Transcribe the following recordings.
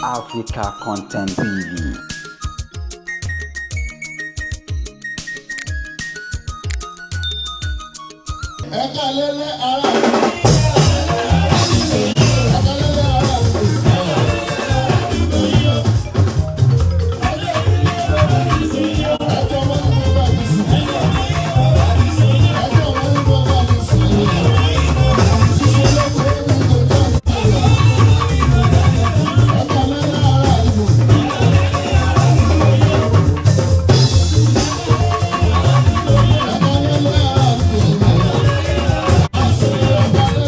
Africa Content TV. Ẹ káalẹ́, ará mi. Ẹ káalẹ́, ará mi. Ẹjọ́ wọn ní bá mi sùn. Ẹjọ́ wọn ní bá mi sùn. Ṣíṣe lóko ní ìjọba ìjọba. Ẹ káalẹ́, ará mi. Ẹ káalẹ́, ará mi.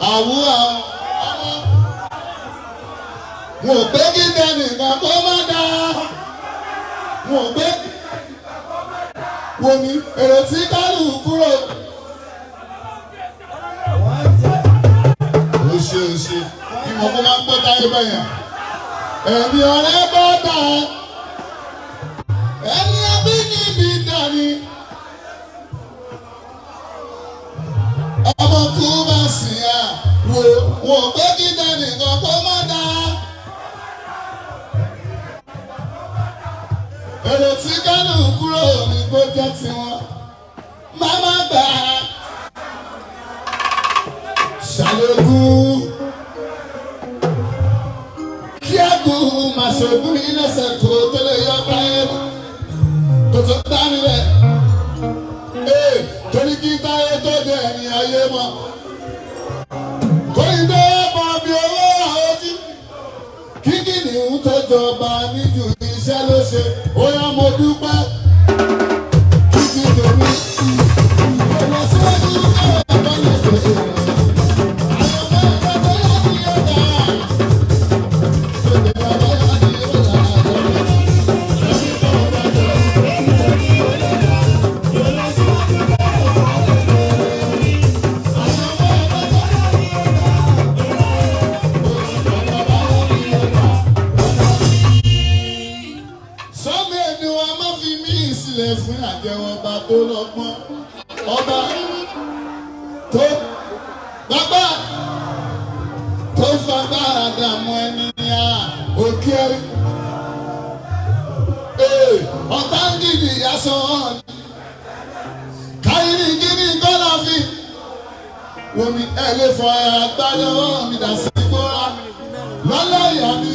Àwúrà ọmọ. Mo pé kí tẹnìkan kó má dáa. Mo pé wo ni èrò tí kálù kúrò. Ó ṣe ó ṣe kí mo kó máa ń gbọ́ táyé bẹ́yẹn. Ẹ̀mí ọ̀rẹ́ bá dà ẹni abínibí dání. Ọmọ kú bá sì á wò wò pé kí tẹnìkan kó má dáa. Èrò tí kánú kúrò ní kó jẹ́ tiwọn. Má gbà á. Ṣàlógún. Kí ẹ̀gùn máa ṣògùn ní lẹ́sẹ̀ kó tó lè yọ báyẹn. Kò tó dá nílẹ̀. Ee, torí kí táyé tó dé ẹni ayé mọ́. Kóyìnbó mọ bí owó àwòjí. Kíkì ní ń tọ́jọba níjù iṣẹ́ ló ṣe. Ó yá mo dúpẹ́. Kíkì tèmi. Ọ̀nà síwájú náà bá lè tètè. Àyànfẹ́ ìgbà tó yá ni yóò dá. Tètè bàbá yá ni yóò dá. Sọ́mi ẹni wa má fi mí sílẹ̀ fún àjẹwọ́ ọba tó lọ́gbọ́n. Ọba tó bàbá tó fagbára dààmú ẹni ní a òkè ẹrí. Ee, ọ̀tá ń dìdì aṣọ hàn. Káyìrì kíní kọ́lá fi. Wòmí ẹ lè fọ àgbáyọ mi dà sí gbóra. Lọ́lá ìyá mi.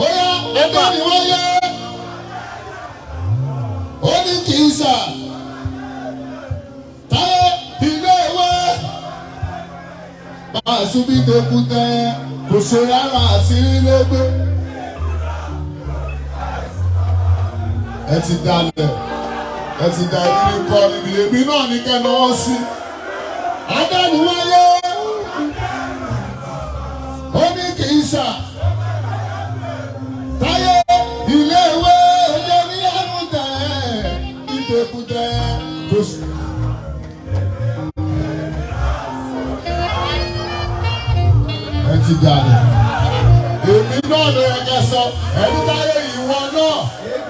Ó yá ẹgbẹ́ mi wọ́n yé. Ó ní kì í sà. Táyé ilé ìwé. Bàṣu bí teku tẹ kò ṣe rárá àti lẹ́gbẹ́. Ẹ ti dalẹ̀, ẹ ti da ẹni kọ́ níbi èmi náà ní kẹ́ náwó sí. Adániwáyé. Ó ní kì í sà. Táyé ilé ìwé ilé ní àmútẹ ìtẹkùtẹ kò sí. Ẹ ti dalẹ̀. Èmi náà ló yẹ ká sọ, ẹni táyé ìwọ náà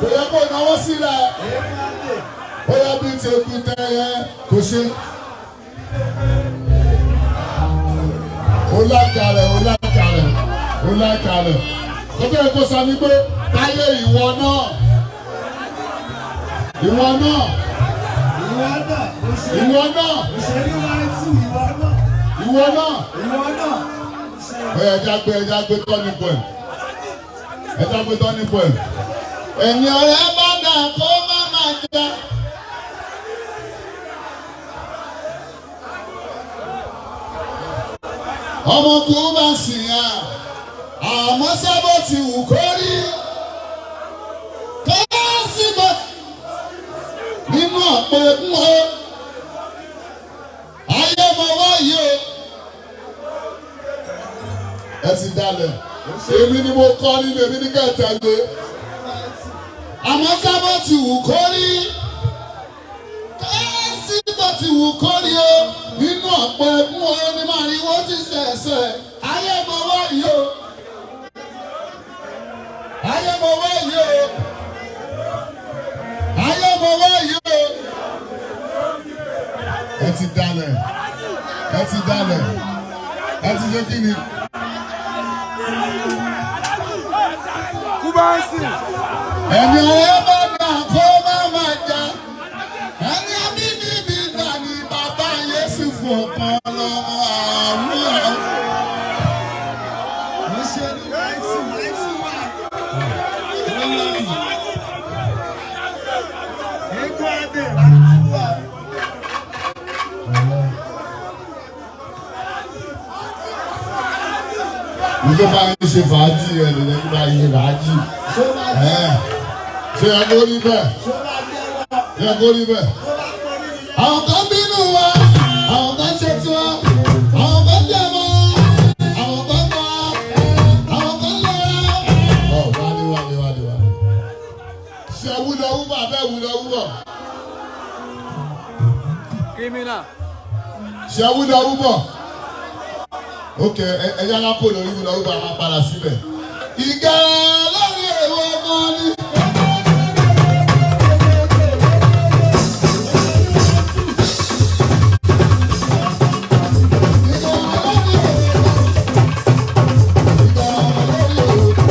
kò yẹ kó náwó sílẹ̀. Ó yẹ bí tẹkùtẹ yẹ kò ṣe. Ó lákàrẹ̀, ó lákàrẹ̀, ó lákàrẹ̀. Ó bẹ̀rẹ̀ kó sọ ní pé táyé ìwọ náà. Ìwọ náà. Ìwọ náà, Ìwọ náà. òṣèré wáyé tù ìwọ náà. Ìwọ náà. Ìwọ náà. Ó yẹ ẹja gbé turning point. Ẹja gbé turning point. Ẹ̀yin ọ̀rẹ́ bá dà kó má má jẹ. Ọmọ kú bá sì hàn, àmọ́ sábọ̀ ti wù kó rí. Kọ́sìbọ̀ nínú ọ̀pọ̀ ẹ̀kún o. Ayé mo wáyé o. Ẹ ti dalẹ̀. Èmi ni mo kọ́ nínú èmi ní kẹtẹ̀lé. Àmọ́ sábọ̀ ti wù kó rí. Kọ́sìbọ̀ ti wù kó rí o. Nínú ọ̀pọ̀ ẹ̀kún o ní màríwó ti ṣẹ̀ṣẹ̀. Ayé mo wáyé o. Ayé mo wáyé o. Ayé mo wáyé o. Ẹ ti dalẹ̀. Ẹ ti dalẹ̀. Ẹ ti ṣe kí ni? Kúbánsì. Ẹni ọ̀rẹ́ bá dà kó má má jà. Ẹni abínibí dà ní bàbá Yéṣu fún ọ̀kan lọ́mọ àrùn àwọn. Òṣèré wáyé tù wáyé tù wá. Eégún adé wáyé tù wá. Mo fẹ́ bá yín ṣe fàájì ẹ̀ lè lẹ́yìn bá yín ṣe fàájì. Ṣé máa jẹ́ Ẹ̀, Ṣé ẹ kó rí bẹ́ẹ̀? ṣé máa jẹ́ wá? Ṣé ẹ kó rí bẹ́ẹ̀? Tó bá pọ̀ nínú yẹn. Àwọn kan bínú wa, àwọn kan ṣe tiwa. Criminal. Ṣé wúlọ wúbọ̀? Ok, ẹ yára kó lórí wúlọ wúbọ̀, a máa padà síbẹ̀. Ìgá lórí èwo gan ni. Ìgá lórí èwo. Ìgá lórí èwo.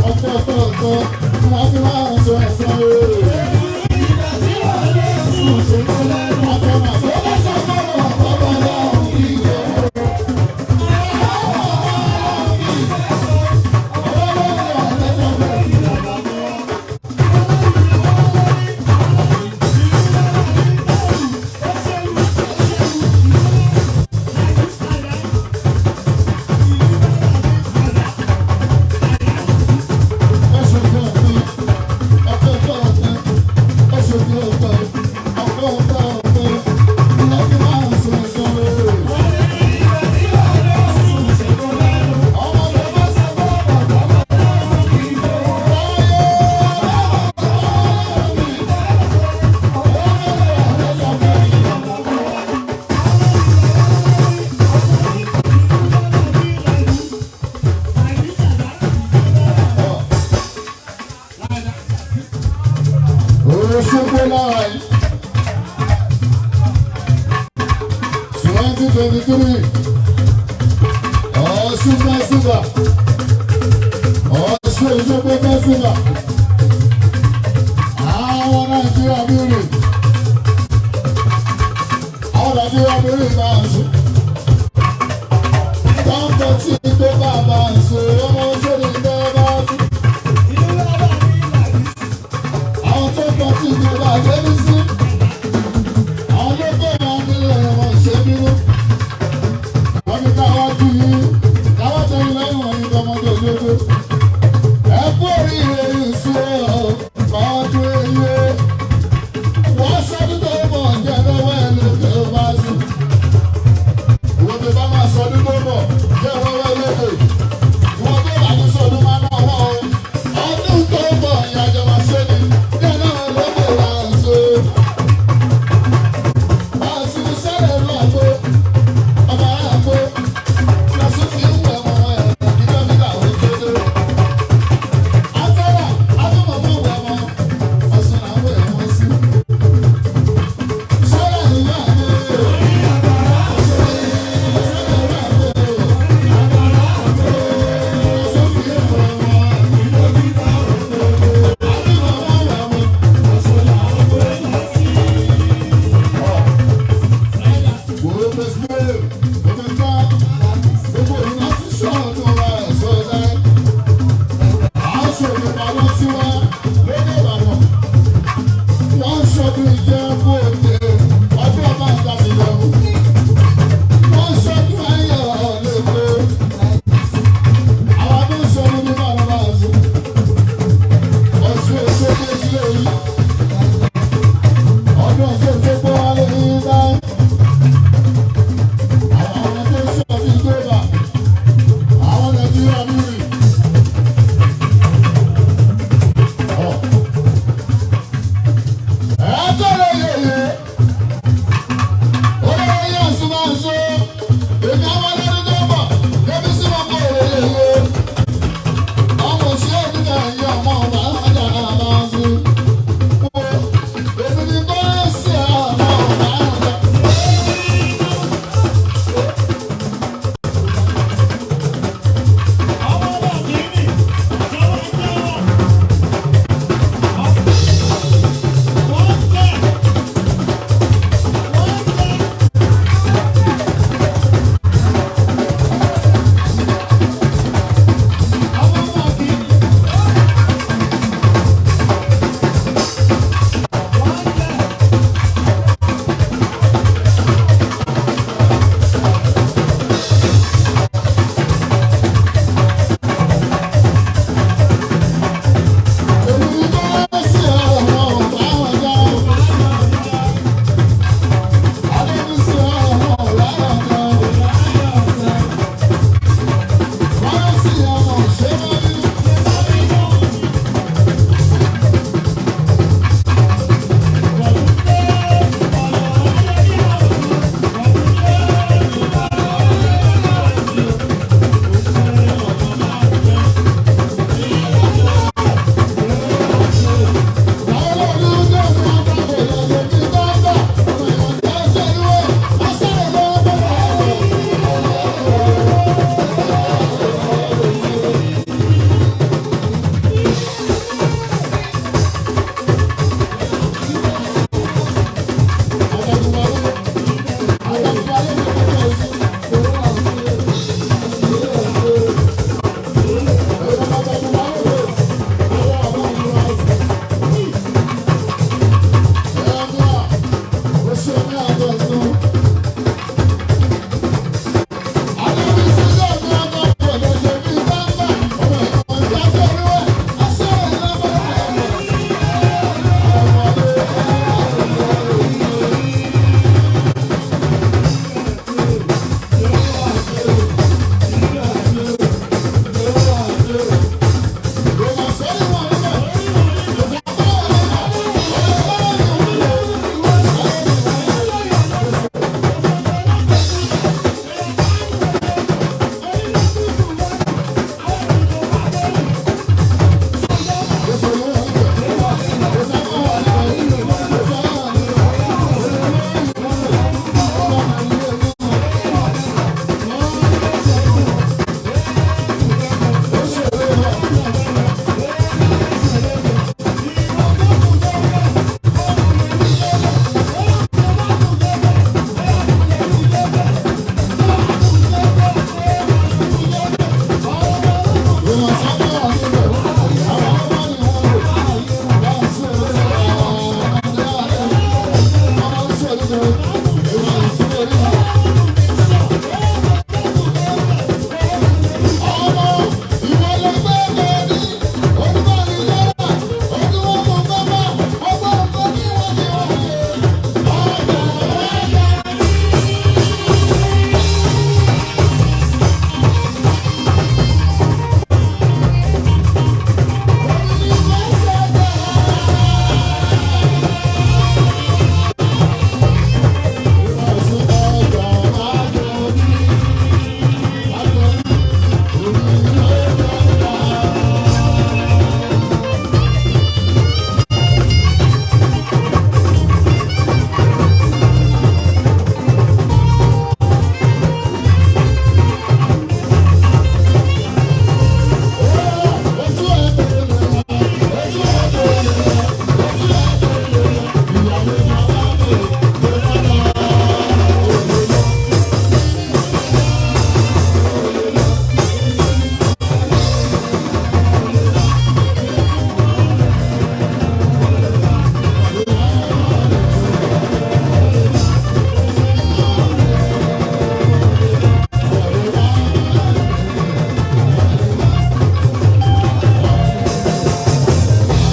Ọpẹ́. lára yìí. 2023 Ọ̀ṣun Festival, Ọ̀ṣun Òṣogbo Festival, àwọn Nàìjíríà bírì, àwọn Nàìjíríà bírì máa ń sùn. Tọ́ńtọ́ tí tó bá máa ń sùn, ọmọ ojú ni bẹ́ẹ̀ bá sùn. Àwọn tó kọ tí tó bá débi sí. Àwọn ló gbé wọn nílé wọn ṣe bínú. Wọ́n ní káwá kí yín, káwá tẹ̀yìn lẹ́yìn wọn ní tọmọdé òjòjò. Ẹ kú oríire ìṣú ọdún eyé. Wọ́n sọdún tó mọ̀ jẹ́ lọ́wọ́ ẹ lókè ó bá sùn. Ìwọ́n tó bá máa sọdún tó mọ̀ jẹ́ lọ́wọ́ ẹ lókè. Ìwọ́n tó bá ní sọdún máa náà wọ́ o. Ọdún tó mọ̀ ìyàjọ̀ máa ṣe ni jẹ́ lọ́wọ́ ẹ lókè wá ṣe. Àṣù sẹ́lẹ̀ lọ́gbó, ọmọ aráàgbó, lọ́sùn fi ń wẹ̀ wọ́n ẹ̀ kí dókítà ó tó dé. Àtọ́là, àtúmọ̀mọ́ wẹ̀ wọ́n, ọ̀sùn là ń wẹ̀ wọ́n sí. Sọ́lá ìyá mi, sọ́lá ìyá mi, lọ́sùn fi ń wẹ̀ wọ́n, àtúmọ̀mọ́ wẹ̀ wọ́n, ọ̀sùn là ń wẹ̀ wọ́n sí. Wo bẹ́sẹ̀.